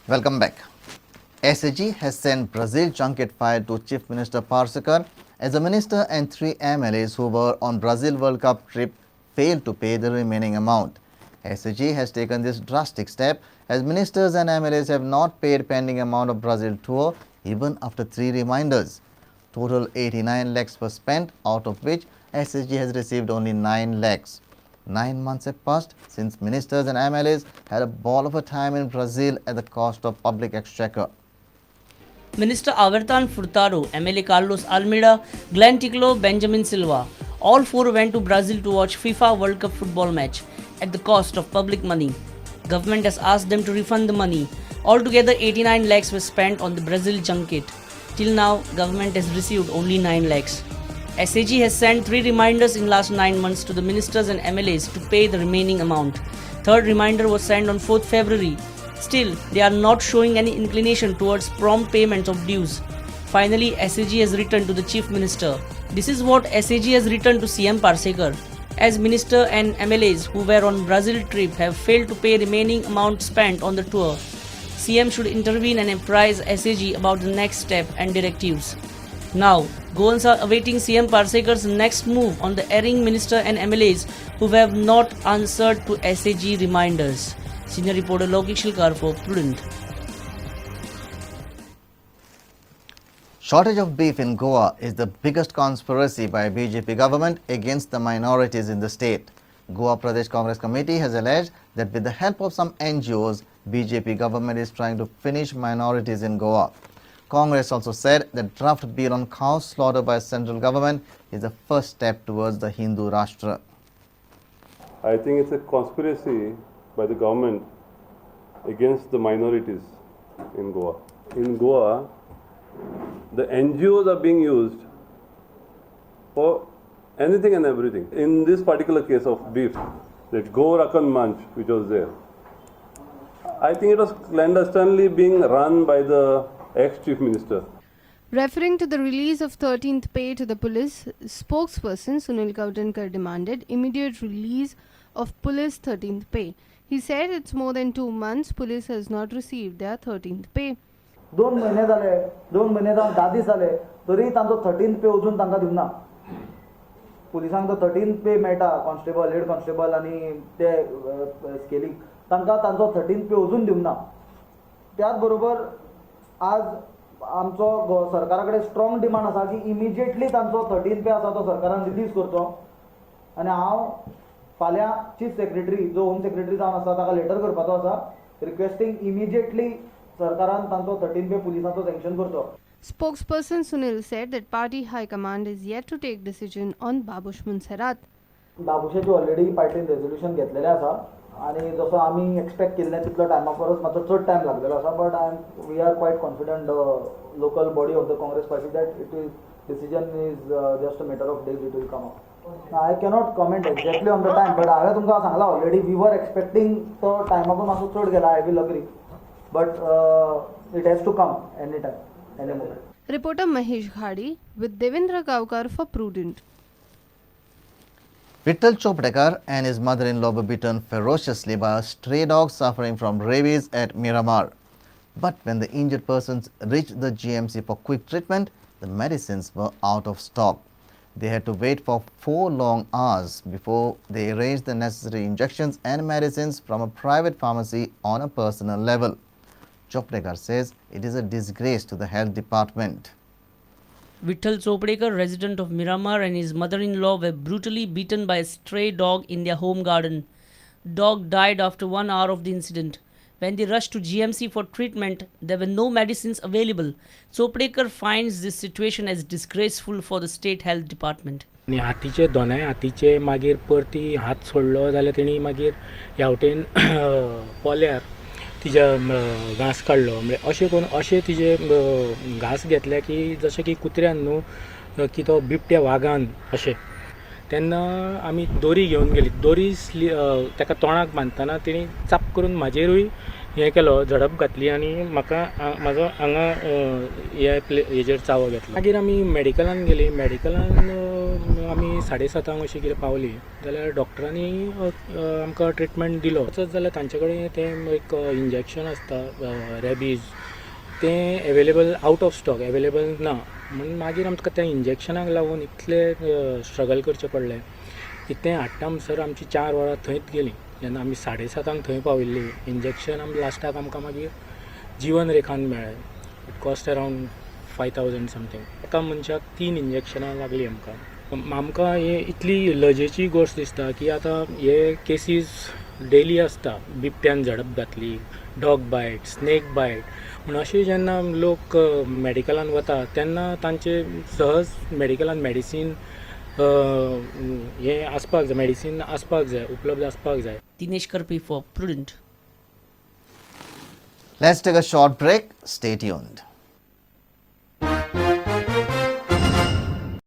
Welcome back. SAG has sent Brazil junket file to Chief Minister Parsekar as the minister and 3 MLAs who were on Brazil World Cup trip failed to pay the remaining amount. SAG has taken this drastic step as ministers and MLAs have not paid pending amount of Brazil tour even after 3 reminders. Total 89 lakhs were spent, out of which SAG has received only 9 lakhs. 9 months have passed since ministers and MLAs had a ball of a time in Brazil at the cost of public exchequer. Minister Avertano Furtado, MLA Carlos Almeida, Glenn Ticlo, Benjamin Silva. All 4 went to Brazil to watch FIFA World Cup football match at the cost of public money. Government has asked them to refund the money. Altogether 89 lakhs were spent on the Brazil junket. Till now, government has received only 9 lakhs. SAG has sent 3 reminders in last 9 months to the ministers and MLAs to pay the remaining amount. Third reminder was sent on 4th February. Still, they are not showing any inclination towards prompt payments of dues. Finally, SAG has written to the Chief Minister. This is what SAG has written to CM Parsekar. As minister and MLAs who were on Brazil trip have failed to pay remaining amount spent on the tour, CM should intervene and apprise SAG about the next step and directives. Now, Goans are awaiting CM Parsekar's next move on the erring minister and MLAs who have not answered to SAG reminders. Senior reporter Lokik Shilkar for Prudent. Shortage of beef in Goa is the biggest conspiracy by BJP government against the minorities in the state. Goa Pradesh Congress Committee has alleged that with the help of some NGOs, BJP government is trying to finish minorities in Goa. Congress also said that draft bill on cow slaughter by central government is the first step towards the Hindu Rashtra. I think it's a conspiracy by the government against the minorities in Goa. In Goa, the NGOs are being used for anything and everything. In this particular case of beef, that Go Rakan Manch, which was there, I think it was clandestinely being run by the ex-chief minister. Referring to the release of 13th pay to the police, spokesperson Sunil Kavthankar demanded immediate release of police 13th pay. He said it's more than 2 months police has not received their 13th pay. 2 म्हयने जाले, 2 म्हयने जावन 10 दीस जाले तरी तांचो 13th pay अजून तांकां दिवना. पुलिसांक तो 13th पे मेळटा, कॉन्स्टेबल, हेड कॉन्स्टेबल आनी ते स्केलीक तांकां तांचो 13th पे अजून दिवंक ना. त्याच बरोबर आज आमचो सरकारा कडेन स्ट्रॉंग डिमांड आसा की इमिजिएटली तांचो 13th पे आसा तो सरकारान रिलीज करचो. आनी हांव फाल्यां चीफ सेक्रेटरी जो होम सेक्रेटरी जावन आसा ताका लेटर करपाचो आसा रिक्वेस्टींग इमिजिएटली सरकारान तांचो 13th पे पुलिसांचो सँक्शन करचो. Spokesperson Sunil said that party high command is yet to take decision on Babush Monserrate. बाबुशाची already पार्टीन रेजोल्युशन घेतलेलें आसा आनी जसो आमी एक्सपेक्ट केल्लें तितलो टायमा परस मातसो चड टायम लागलेलो आसा, but we are quite confident the local body of the Congress party that it is decision is just a matter of days, it will come up. I cannot comment exactly on the time, but हांवें तुमकां सांगलां already we were expecting तो टायमाकून मातसो चड गेला, I will agree, but it has to come any time, any moment. Reporter Mahesh Ghadi with Devendra Gaukar for Prudent. Vittal Chopdekar and his mother-in-law were bitten ferociously by a stray dog suffering from rabies at Miramar. But when the injured persons reached the GMC for quick treatment, the medicines were out of stock. They had to wait for 4 long hours before they arranged the necessary injections and medicines from a private pharmacy on a personal level. Chopdekar says it is a disgrace to the health department. Vittal Chopdekar, resident of Miramar, and his mother-in-law were brutally beaten by a stray dog in their home garden. Dog died after 1 hour of the incident. When they rushed to GMC for treatment, there were no medicines available. Chopdekar finds this situation as disgraceful for the state health department. आनी हातीचे दोनाय हातीचे मागीर परती हात सोडलो जाल्यार तेणी मागीर ह्या वटेन पोल्यार तिज्या घांस काडलो. म्हळ्यार अशें करून अशें तिजे घांस घेतले की जशें की कुत्र्यान न्हू की तो बिबट्या वागान अशें. तेन्ना आमी दोरी घेवन गेली, दोरी ताका तोंडाक बांदतना तेणी चाप करून म्हाजेरूय हें केलो, झडप घातली आनी म्हाका म्हाजो हांगा हे हेजेर चावो घेतलो. मागीर आमी मेडिकलान गेली, मेडिकलान सातांक आमी 7:30 अशीं कितें पावलीं जाल्यार डॉक्टरांनी आमकां ट्रिटमेंट दिलो. वचत जाल्यार तांचे कडेन तें एक इंजेक्शन आसता रेबीज, तें available, out of stock, available ना. म्हूण मागीर आमकां त्या इंजेक्शनाक लागून इतले स्ट्रगल करचें पडलें की तें हाडटा म्हणसर आमची 4 वरां थंयच गेलीं. जेन्ना आमी 7:30 थंय पाविल्लीं, इंजेक्शन आमी लास्टाक आमकां मागीर जिवन रेखान मेळ्ळें. It cost around 5,000 something. एका मनशाक तीन इंजेक्शनां लागलीं. आमकां आमकां हे इतली लजेची गोश्ट दिसता की आतां हे केसीस डेली आसता. बिबट्यान झडप घातली, डॉग बायट, स्नेक बायट म्हूण अशें जेन्ना लोक मेडिकलान वता तेन्ना तांचे सहज मेडिकलान मेडिसीन हें आसपाक जाय, मेडिसीन आसपाक जाय, उपलब्ध आसपाक जाय. Dinesh Karpi for Prudent. Let's take a short break. Stay tuned.